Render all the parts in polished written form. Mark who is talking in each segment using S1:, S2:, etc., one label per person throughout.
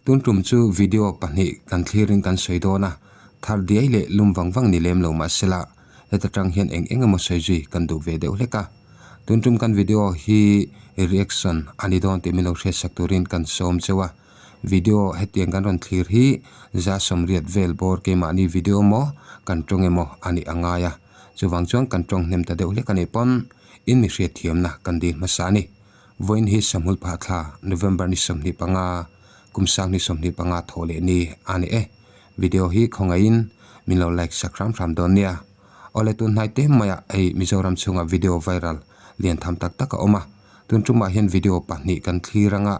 S1: Tun tum chu video pahnih kan thlirin kan sawi dawn a, thar diai leh lum vang vang ni lem lo mahsela heta tang hian eng eng emaw sawi zui kan duh ve deuh hlek a. Tun tum kan video hi reaction a ni dawn tih min lo hriatsak turin kan sawm cheu a. Video hetiang kan rawn thlir hi za sawmriat vel bawr keimahni video maw kan tawng emaw a nih a ngai a. Chuvang chuan kan tawng hnem ta deuh hlek a nih pawn in mi hriatthiamna kan dil hmasa a ni. Vawiin hi Sahmul Phahthla, November ni 25, kum sang ni 25 thawh leh ni a ni e. Video hi khawngaihin min lo like sak hram hram dawn nia. Awle tun hnai te maiah hei Mizoram chhunga video viral lian tham tak tak a awm a. Tun tumah hian video pahnih kan thlir anga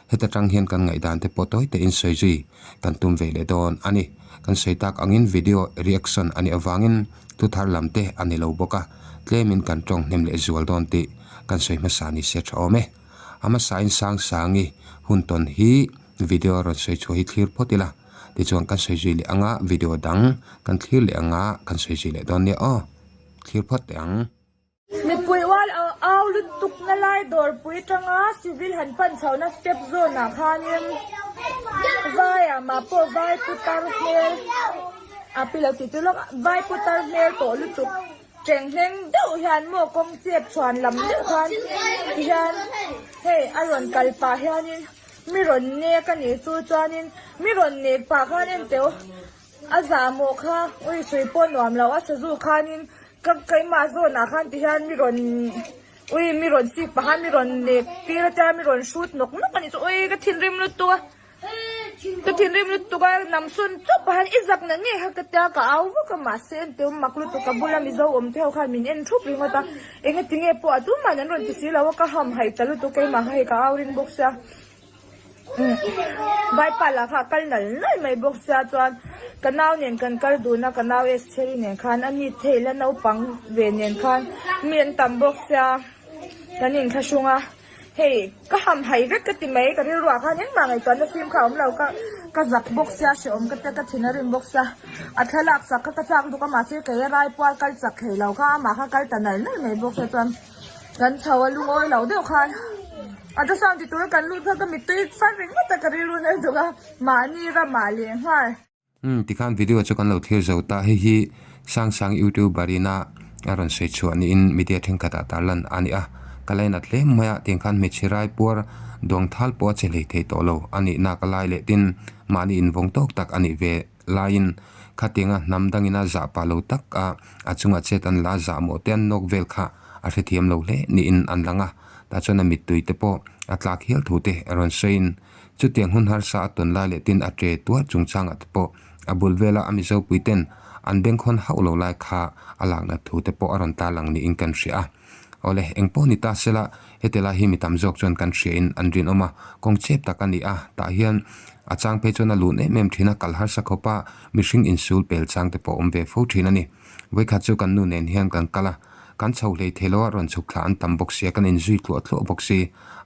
S1: heta tang hian kan ngaihdan te pawh tawi tein sawi zui kan tum ve leh dawn a ni. Kan sawi tak angin video reaction a nih avangin thu thar lam te a ni lo bawk a, tlemin kan tawng hnem leh zual dawn tih kan sawi hmasa ni se tha awm e. A hmasain Sangsangi hun tawn hi video a rawn sawi chhuah hi thlir phawt ila, tichuan kan sawi zui leh anga video dang kan thlir leh anga kan sawi zui leh dawn nia aw. Thlir phawt teh ang.
S2: Mipui ual au lutuk na lai dawrpui tanga civil han pan chhohna step zawn ah khanin vai ah mah pawh vai putar hmel a pi lo tih chu lawk vai putar hmel tawh lutuk teng hleng deuh hian maw kawng chep chhuan lam deuh khan tihian hei a rawn kal pah hianin mi rawn nek a nih chu chuanin mi rawn nek pah khan enteu A zahmawh kha ui sawi pawh nuam lo a sazu khanin ka keimah zawnah khan ti hian mi rawn ui mi rawn chik pah a mi rawn nek tir a tia mi rawn hrut nawk nawk a nih chu ui ka thinrim lutuk a ka thinrim lutuk a nam sawn chawp pah hian i zak na nge kha ka tia ka au vak a mahse engti awm mak lutuk ka bula mizo awm te ho khan min en thup ringawt a engati nge pawh a tumah an rawn ti si lo a ka hamhaih ta lutuk keimah kha hei ka au ring bawk sia. Vaipa lah kha a kal nal nal mai bawk sia chuan ka nau nen kan kal dun a ka nau Estheri nen khan a ni thei la naupang ve nen khan mi an tam bawk sia kan inthlahrung a hei ka hamhaih vek ka ti mai ka rilruah khan engmah ngaihtuahna fim kha a awm lo ka ka zak bawk sia hrehawm ka tia ka thin a rim bawk sia a thlalak chak kha ka chak duk a mahse kei a raipual kal chak thei lo kha amah kha kal ta nal nal mai bawk sia chuan. Kan chho a lungawi lo deuh khan a ta sound ti tura kan lut kha ka mittui far ringawt a ka rilru na lutuk a mahni ramah leh nghal.
S1: Umm tikhan video chu kan lo thlir zo ta hei hi Sangsang youtuber ina a rawn sawi chhuah niin media thenkhatah tarlan a ni a ka lainat hle mai a tiang khan hmeichhe rai puar duang thal pawh a che hlei thei tawh lo a nih nak a lai leh tin mahni invawng tawk tak a nih ve laiin khatianga hnam dangina zah pah lo tak a a chungah chet an la zah mawh te an nawk vel kha a hrethiam lo hle niin an lang a tah chuan a mittui te pawh a tlak hial thu te a rawn sawiin chutiang hun harsa a tawn lai leh tin a ṭe tuar chungchangah te pawh a bul vela a mizopui ten an bengkhawn hauh lo lai kha a lakna thu te pawh a rawn tarlang niin kan hria a. Awle, eng pawh ni ta sela, heti lai hi mi tam zawk chuan kan hriain an rinawm a, kawng chep tak a ni a, tah hian a chang phei chuan a lun em em thin a, kal harsa khawpa mihring insul pel chang te pawh awm ve fo thin a ni. Vawikhat chu kan nu nen hian kan kal a, kan chho hlei thei lo a, rawn chhuk thla an tam bawk sia, kan inzui tluah tluah bawk si,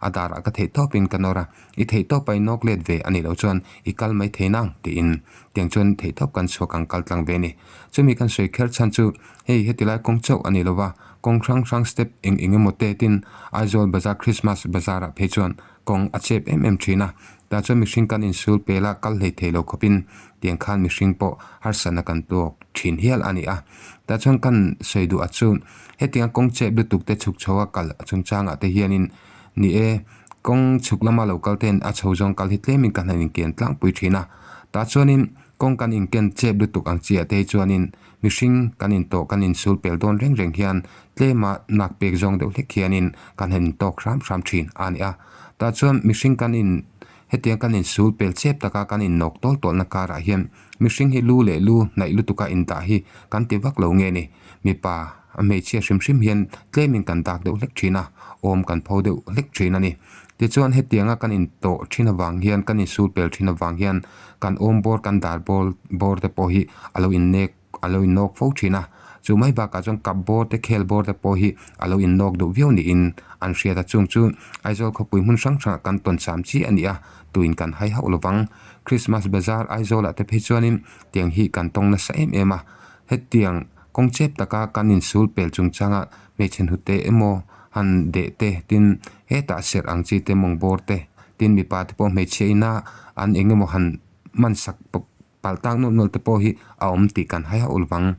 S1: a darah ka theih tawpin ka nawr a, I theih tawp a i nawk let ve a nih loh chuan i kal mai thei nang tiin tiang chuan theih tawp kan chhuak ang kal tlang ve a ni. Chumi kan sawi kher chhan chu hei heti lai kawng chauh a ni lo va, kawng hrang hrang step eng eng emaw te tin Aizawl Bazar Christmas Bazar ah phei chuan kawng a chep em em thin a, tah chuan mihring kan insul pel a kal hlei thei lo khawpin tiang khan mihring pawh harsatna kan tuak thin hial a ni a. Tah chuan kan sawi duh ah chu hetianga kawng chep lutuk te chhuk chho a kal chungchangah te hianin Ni e, kawng chhuk lama lo kal ten a chho zawng kal hi tlemin ka hnaih inkian tlangpui thin a. Tah chuanin kawng kan inken chep lutuk ang chiah te hi chuanin mihring kan intawh kan insul pel dawn reng reng hian tlema nak pek zawng deuh hlek hianin kan han intawk hram hram thin a ni a. Tah chuan mihring kan in hetiang kan insul pel chep taka kan innawk tawl tawlhna karah hian mihring hi lu leh lu hnaih lutuka indah hi kan ti vak lo nge ni. Mipa a hmeichhia hrim hrim hian tlemin kan dak deuh hlek thin a, awm kan pho deuh hlek thin a ni. Tichuan hetianga kan intawh thin avang hian kan insul pel thin avang hian kan awm bawr kan dar bawr bawr te pawh hi a lo innek a lo innawk fo thin a. Chu mai bakah chuan kap bawr te khel bawr te pawh hi a lo innawk duh viau niin an hriat a. Chung chu Aizawl khawpui hmun hrang hrangah kan tawn cham chi a ni a, tuin kan hai hauh lovang. Christmas Bazar Aizawlah te phei chuanin tiang hi kan tawng nasa em em a. Hetiang kawng chep taka kan insul pel chungchanga hmeichhe hnute emaw han deh te tin hetah serh ang chi te mawng bawr te. Tin mipa te pawh hmeichhia ina an eng emaw han hman sak palh tak nawlh nawlh te pawh hi a awm tih kan hai hauh lovang.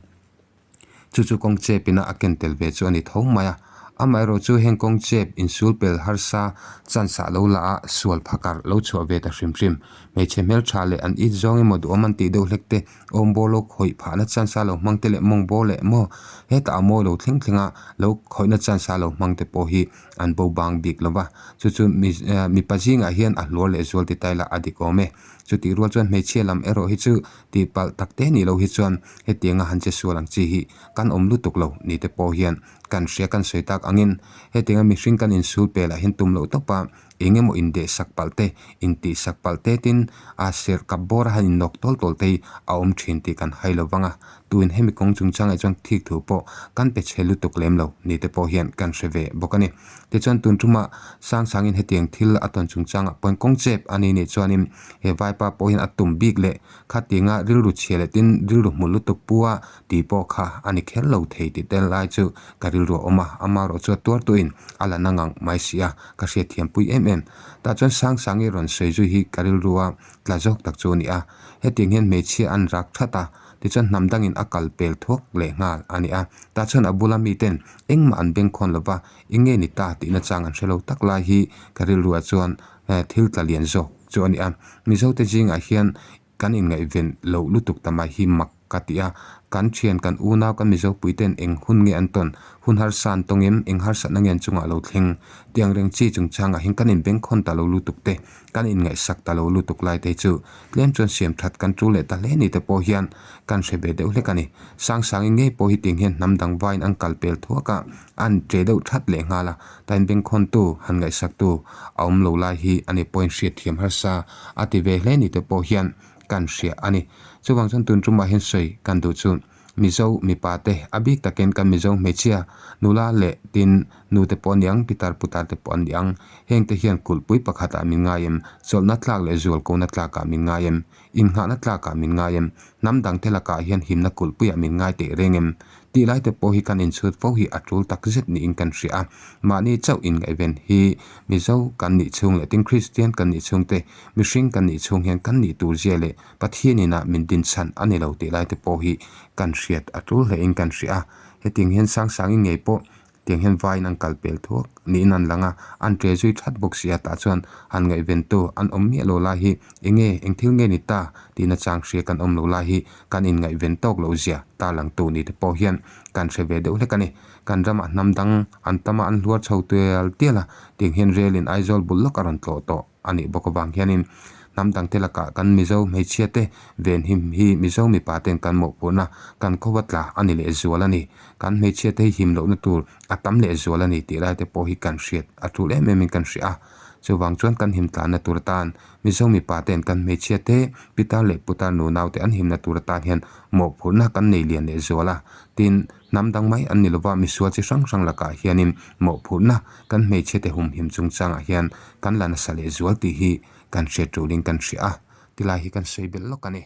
S1: Chu chu kawng chep ina a ken tel ve chu a ni tho mai a. Amaherawh chu heng kawng chep insul pel harsa chance ah lo la a sual phakar lo chhuah ve ta hrim hrim. Hmeichhe hmeltha leh an it zawng emaw duhawm an tih deuh hlek te awmbawr lo khawih phahna chance a lo hmang te leh mawngbaw leh maw hetah a mawi lo thleng thleng a lo khawihna chance a lo hmang te pawh hi an bo bang bik lo va. Chu chu mipa zingah hian a hluar leh zual ti ta ila a dik awm e. Chutih rual chuan hmeichhia lam erawh hi chu tihpalh tak te nih loh hi chuan hetianga han che sual ang chi hi kan awm lutuk lo ni te pawh hian kan hria kan sawi tak angin hetianga mihring kan insul pelah hian tum loh tawp a eng emaw indeh sak palh te intih sak palh te tin a serh kap bawr a han innawk tawl tawl te hi a awm thin tih kan hai lo vang a tuin hemi kawng chungchangah chuan thik thu pawh kan pe chhe lutuk lem lo ni te pawh hian kan hre ve bawk a ni. Tichuan tun tumah Sangsangin hetiang thil a tawn chungchangah pawhin kawng chep a ni nih chuanin he vaipa pawh hian a tum bik leh khatianga rilru chhia leh tin rilru hmu lutuk pua tih pawh kha a ni kher lo thei tih tel lai chu ka rilru a awm a, amaherawh chu a tuartuin a la na ngang mai si a, ka hriatthiampui em em. Tah chuan Sangsangi rawn sawi zui hi ka rilrua tla zawk tak chu a ni a, hetiang hian hmeichhia an rak that a, tichuan hnam dangin a kal pel thuak leh nghal a ni a, tah chuan a bula miten engmah an bengkhawn lova eng nge ni ta tihna chang an hre lo tak lai hi ka rilruah chuan thil tla lian zawk chu a ni a. Mizote zingah hian kan inngaihven loh lutuk ta mai hi mak ka ti a, kan thian kan unau kan Mizopui ten eng hun nge an tawn, hun harsa an tawng em, eng harsatna nge an chungah lo thleng tih ang reng chi chungchangah hian kan inbengkhawn ta lo lutuk te, kan inngaihsak ta lo lutuk lai te chu tlem chuan siam that kan tul leh ta hle ni te pawh hian kan hre ve deuh hlek a ni. Sangsangin ngei pawh hi tiang hian hnam dang vaiin an kal pel thuak a, an che deuh that leh nghal a, tain bengkhawntu han ngaihsaktu a awm lo lai hi a ni pawhin hriatthiam harsa a ti ve hle ni te pawh hian kan hria a ni. Chuvang chuan tun tumah hian sawi kan duh chu Mizo mipa te a bik takin kan Mizo hmeichhia nula leh tin nu te pawh a ni ang, pitar putar te pawh an ni ang. Heng te hian kulhpui pakhatah min ngai em? Chawlhna tlak leh zualkona tlakah min ngai em? Innghahna tlakah min ngai em? Hnam dang te lakah hian himna kulhpuiah min ngai teh reng em? Tih lai te pawh hi kan inchhut fo hi a tul tak zet niin kan hria a. Mahni chauh inngaihven hi Mizo kan nih chhung leh tin Kristian kan nih chhung te, mihring kan nih chhung hian kan nih tur zia leh Pathian inah min din chhan a ni lo tih lai te pawh hi kan hriat a tul hlein kan hria a. Hetiang hian Sangsangin ngei pawh tiang hian vaiin an kal pel thuak niin an lang a, an ṭe zui that bawk si a, tah chuan han ngaihventu an awm miah lo lai hi eng nge, eng thil nge ni ta tihna chang hria kan awm lo lai hi kan inngaihven tawk loh zia tarlangtu ni te pawh hian kan hre ve deuh hlek a ni. Kan ramah hnam dang an tam a, an hluar chho tial tial a, tiang hian relin Aizawl bul lawk a rawn tlawh tawh. a nih bawk avang hianin hnam dangte lakah kan Mizo hmeichhiate venhim hi Mizo mipa ten kan mawhphurhna kan khaw a tla a ni lehzual a ni. Kan hmeichhiate hi him lohna tur a tam lehzual a ni tih laite pawh hi kan hriat a tul em emin kan hria a. Chuvang chuan kan him tlanna tur atan Mizo mipa ten kan hmeichhiate pitar leh putar nunaute an himna tur atan hian mawhphurhna kan nei lian lehzual a. Tin, Hnam dang mai an ni lova misual chi hrang hrang lakah hianin mawhphurhna kan hmeichhiate humhim chungchangah hian kan la nasa leh zual tih hi kan hriat tulin kan hria a, tilai hi kan sawi belh lawk a ni.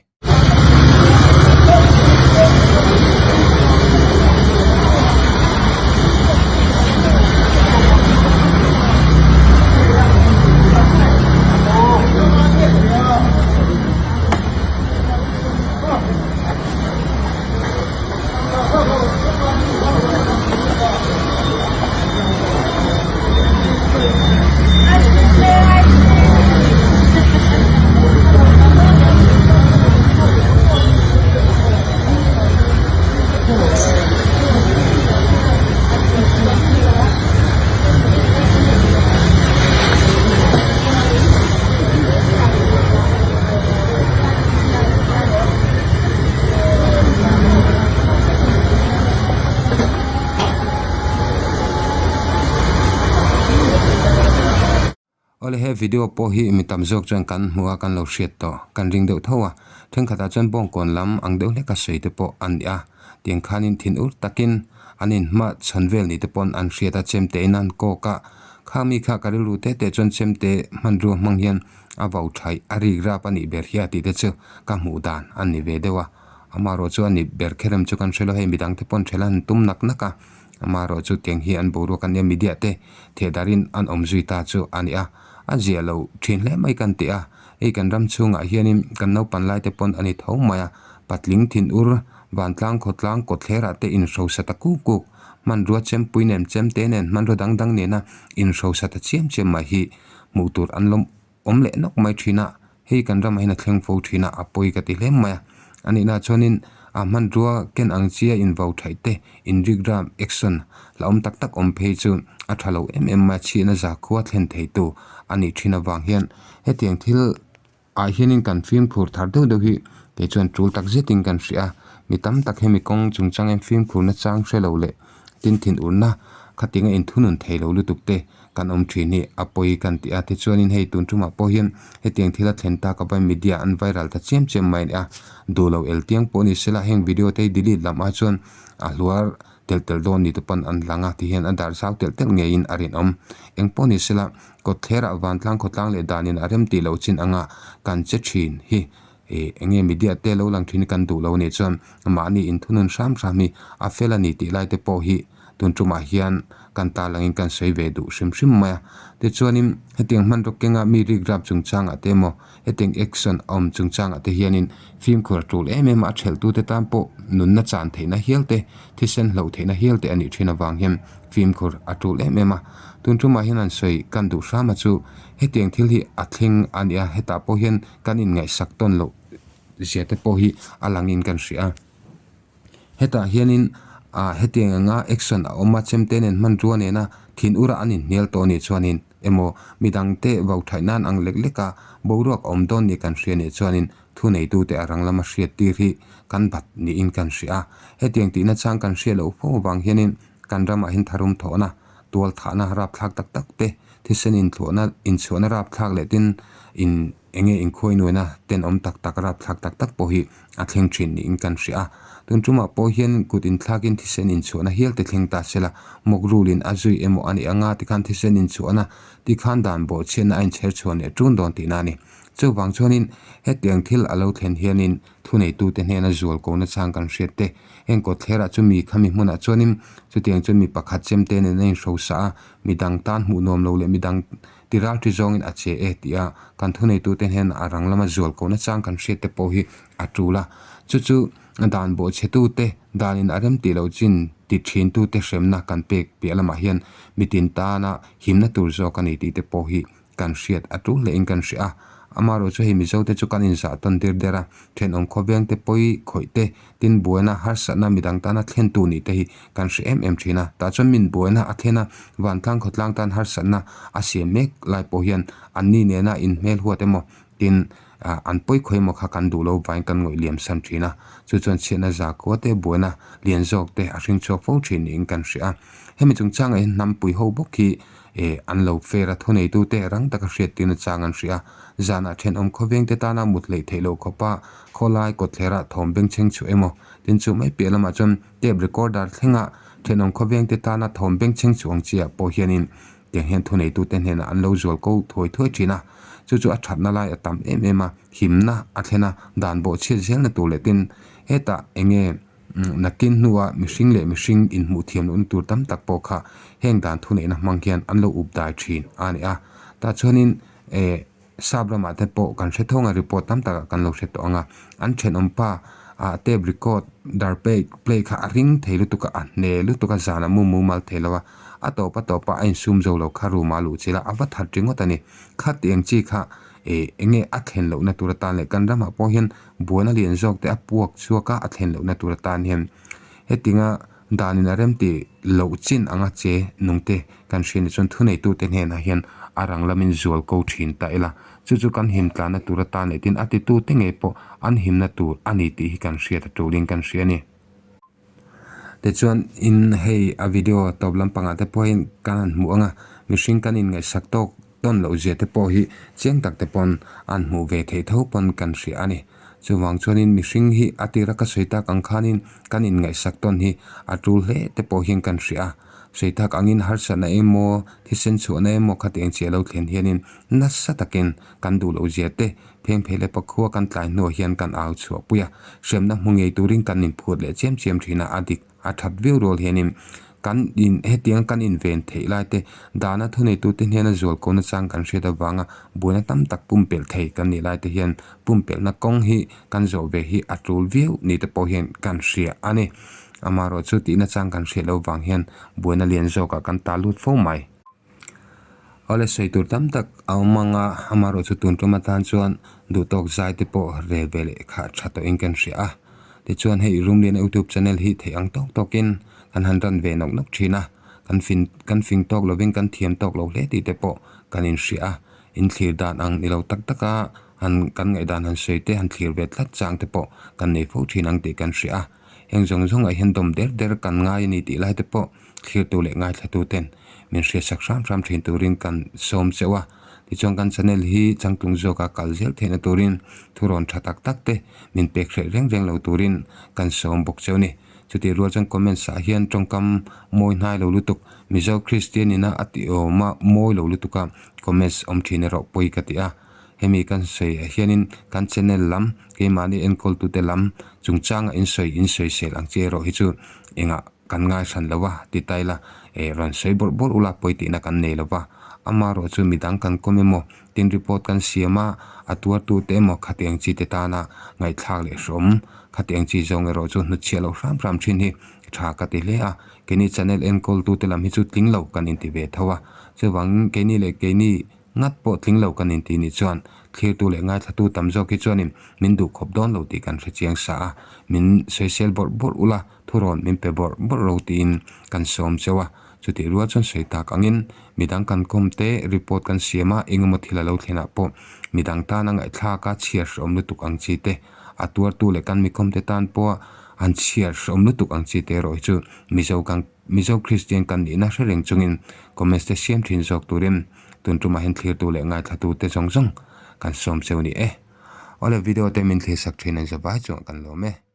S1: Awle he video pawh hi mi tam zawk chuan kan hmu a kan lo hriat tawh kan ring deuh tho a thenkhatah chuan bawngkawn lam ang deuh hlek a sawi te pawh an ni a tiang khanin thin ur takin an inhma chhawn vel ni te pawn an hriat a chemte in an kawk a kha mi kha ka rilru te te chuan chemte hmanrua hmang hian a vau thaih a rik rap a nih ber hi a tih te chu ka hmuh dan a ni ve deuh a amaherawh chu a ni ber kher em chu kan hre lo hei midang te pawn ṭhela an tum nak nak a amaherawh chu tiang hi an boruak a nia media te theh darin an awm zui ta chu a ni a. A zia lo thin hle mai kan ti a, hei kan ram chhungah hianin kan naupan lai te pawn a ni tho mai a, patling thin ur vantlang khawtlang kawtthlerah te inhrosa ta kuk kuk, hmanrua chempui nen chemte nen hmanrua dang dang nena inhrosa ta chiam chiam mai hi hmuh tur an lawm awm leh nawk mai thin a, hei kan ramah hian a thleng fo thin a, a pawi ka ti hle mai a. A nihna chuanin a hmanrua ken ang chia invo thaih te, inrikram, action, la awm tak tak awm phei chu a tha lo em em mai a, chhiahna zakhua thlen theitu a nih thin avang hian hetiang thil ah hianin kan fimkhur thar deuh deuh hi kei chuan tul tak zetin kan hria a, mi tam tak hemi kawng chungchang hian fimkhurna chang hre lo leh tin thinurna khatinga inthunun thei lo lutuk te kan awm thin hi a pawi kan ti a, tichuanin hei tun tumah pawh hian hetiang thil a thlen tak avai media an viral ta chiam chiam mai a ni a, duh lo el tiang pawh ni sela heng video te hi delete lam ah chuan a hluar telh telh dawn ni te pawn an lang a tihian a dar zau telh telh ngeiin a rinawm. Eng pawh ni sela kawtthlerah vantlang khawtlang leh danin a rem tih loh chin anga kan che thin hi ih eng nge media te lo lang thin hi kan duh lo anih chuan mahni inthunun hram hram hi a fel a ni tih lai te pawh hi tun tumah hian kan ta langin kan sawi ve duh hrim hrim mai a. Tichuanin hetiang hmanraw kenga mi rikrap chungchangah te emaw hetiang action a awm chungchangah te hianin fimkhur a tul em em a, a thelhtute tan pawh nunna chan theihna hial te, thisen hloh theihna hial te a nih thin avang hian fimkhur a tul em em a. Tun tumah hian an sawi kan duh hrama chu hetiang thil hi a thleng a nia, hetah pawh hian kan inngaihsak tawn loh zia te pawh hi a langin kan hria a. Hetah hianin ah hetiang anga action a awm a, chemte nen hmanrua nena thin ura an inhnial tawh anih chuanin emaw midangte vau thaih nan ang lek lek a boruak a awm dawn nih kan hria anih chuanin thuneitute a rang lama hriat tir hi kan bat niin kan hria a. Hetiang tihna chang kan hriat loh fo avang hianin kan ramah hian tharum thawhna, tual thahna rapthlak tak tak te, thisen inthlawhna inchhuahna rapthlak leh tin in enge inkhuainuaina tenawm tak tak rapthlak tak tak pawh hi a thleng thin niin kan hria a. Tun tumah pawh hian kut inthlakin thisen inchhuahna hial te thleng ta se la, mawk rulin a zui emaw a nih anga tikhan thisen inchhuahna tikhan dan bawhchhiatna a inchher chhuah leh tun dawn tihna a ni. Chuvang chuanin hetiang thil a lo thlen hianin thuneitute hnena zual kohna chang kan hriat te, heng kawtthlerah chu mi khami hmunah chuanin chutiang chuan mi pakhat chemte nen a inhrosa a, midang tan hmuh nuam lo leh midang Ti ralṭi zawngin a che e tih a kan thuneitute hian a rang lama zual kohna chang kan hriat te pawh hi a tul a. Chu chu dan bawhchhetute danin a rem tih loh chin ti thintute hremna kan pek piah lamah hian mitin tana himna tur zawk a ni tih te pawh hi kan hriat a tul hlein kan hria a. Amaherawhchu chu hei Mizote chu kan inzah tawn dir der a, thenawm khawvengte pawi khawih te, tin buaina harsatna midang tana thlentu nih te hi kan hre em em thin a. Tah chuan min buaina a thlen a, vantlang khawtlang tan harsatna a siam mek lai pawh hian anni nena inhmel huat emaw tin an pawi khawi emaw kha kan duh lo vain kan ngawih liam san thin a. Chu chuan chhiatna zakua te, buaina lian zawk te a hring chhuak fo thin niin kan hria a. Hemi chungchangah hian hnampui ho bawk hi Eh, an lo fair a, thuneitute rang taka hriattirna chang an hria. Zanah thenawm khawvengte tana mut hleih theih loh khawpa khawlai kawtthlerah thawm bengchheng chhuah emaw tin chu mai piah lamah chuan tape recorder thlenga thenawm khawvengte tana thawm bengchheng chhuah ang chiah pawh hianin tiang hian thuneitute hnenah an lo zual ko thuai thuai thin a. Chu chu a thatna lai a tam em em a, himna a thlen a, dan bawhchhiat zelna tur leh tin hetah enge Nakin hnua mihring leh mihring inhmuh thiam lohna tur tam tak pawh kha heng dan thuneihna hmang hian an lo up dai thin a ni a. Tah chuanin eh sap ramah te pawh kan hre thawng a, report tam takah kan lo hre tawh ang a. An thenawm pa ah tape record dar play play kha a ring thei lutuk a, a hne lutuk a, zan a mu mumal thei lo a. A tawp a tawp a, a insum zo lo kha room ah a luh chilh a, a va that ringawt a ni. Khatiang chi kha eh enge a thlen lohna tur atan leh kan ramah pawh hian Buaina lian zawk te a puak chhuak a, a thlen lohna tur atan hian hetinga danin a remti loh chin anga che nungte kan hria ni chuan thuneitute hnenah hian a rang lamin zual ko thin ta ila. Chu chu kan him tlanna tur atan leh tin a titute ngei pawh an himna tur a ni tih hi kan hriat a tulin kan hria a ni. Tichuan in hei a video tawp lampangah te pawh hian kan han hmuh ang a, mihring kan inngaihsak tawk tawn loh zia te pawh hi chiang tak te pawn an hmuh ve theih tho pawn kan hria a ni. Chuvang chuanin mihring hi a tira ka sawi tak ang khanin kan inngaihsak tawn hi a tul hle te pawh hian kan hria a, sawi tak angin harsatna emaw thisen chhuahna emaw khatiang chi a lo thlen hianin nasa takin kan duh loh zia te Pheng phei leh pakhua kan tlai hnuah hian kan au chhuah pui a, hremna hmu ngei turin kan inphut leh chiam chiam thin a, a dik a that viau rual hianin. Kan in hetiang kan inven theih lai te dana thuneitute hnena zual ko nachang kan hriat avanga buaina tam tak pumpelh thei kan nih lai te hian pumpelhna kawng hi kan zawh ve hi a tul viau ni te pawh hian kan hria a ni. Amaherawh chu tih nachang kan hriat loh vang hian buaina lian zawkah kan ta lut fo mai. Awle sawi tur tam tak a awm ang a, amaherawh chu tun tum atan chuan duhtawk zai te pawh rel ve leh kha tha tawhin kan hria a. Tichuan hei Rumliana youtube channel hi theih ang tawk tawkin kan han run ve nawk nawk thin a, kan fin kan fing tawk lovin kan thiam tawk lo hle tih te pawh kan inhria a, inthlir dan ang ni lo tak taka han kan ngaihdan han sawi te han thlir ve tlat chang te pawh kan nei fo thin ang tih kan hria a. Heng zawng zawngah hian dawm der der kan ngai a ni tih lai te pawh thlirtu leh ngaithlatu ten min hriatsak hram hram thin turin kan sawm cheuh a. Tichuan kan channel hi changtlung zawka kal zel theihna turin thurawn tha tak tak te min pek hreh reng reng lo turin kan sawm bawk cheuh a ni. Chutih rual chuan comments ah hian tawngkam mawi hnai lo lutuk Mizo Kristian ina a tih awma mawi lo lutuka comments awm thin erawh pawi ka ti a. Hemi kan sawi ah hianin kan channel lam keimahni enkawltute lam chungchanga in sawi in sawisel ang chi erawh hi chu engah kan ngai hran lo a ti ta ila eh rawn sawi bawrh bawrh ula pawi tihna kan nei lo va amaherawh chu midang kan kawm emaw tin report kan siam a a tuartute emaw khatiang chi te tana ngaihthlak leh hrawm khatiang chi zawng erawh chu hnutchhiah loh hram hram thin hi tha ka ti hle a keini channel enkawltute lam hi chu tling lo kan inti ve tho a chuvangin keini leh keini Ngat pawh tling lo kan inti nih chuan thlirtu leh ngaithlatu tam zawk hi chuanin min duh khawp dawn lo tih kan hre chiang sa a, min sawisel bawrh bawrh ula, thurawn min pe bawrh bawrh ro tiin kan sawm cheu a. Chutih rual chuan sawi tak angin midang kan kawm te report kan siam a, engemaw thil a lo thlenah pawh midang tana ngaihthlak a chhiar hrehawm lutuk ang chi te, a tuartu leh kan mikawm te tan pawha an chhiar hrehawm lutuk ang chi te erawh hi chu Mizo kan Mizo Kristian kan nihna hre reng chungin comments te siam thin zawk turin tun tumah hian thlirtu leh ngaithlatute zawng zawng kan sawm cheu ni e. Awle video te min thlir sak thin an za vai chuan kan lawm e.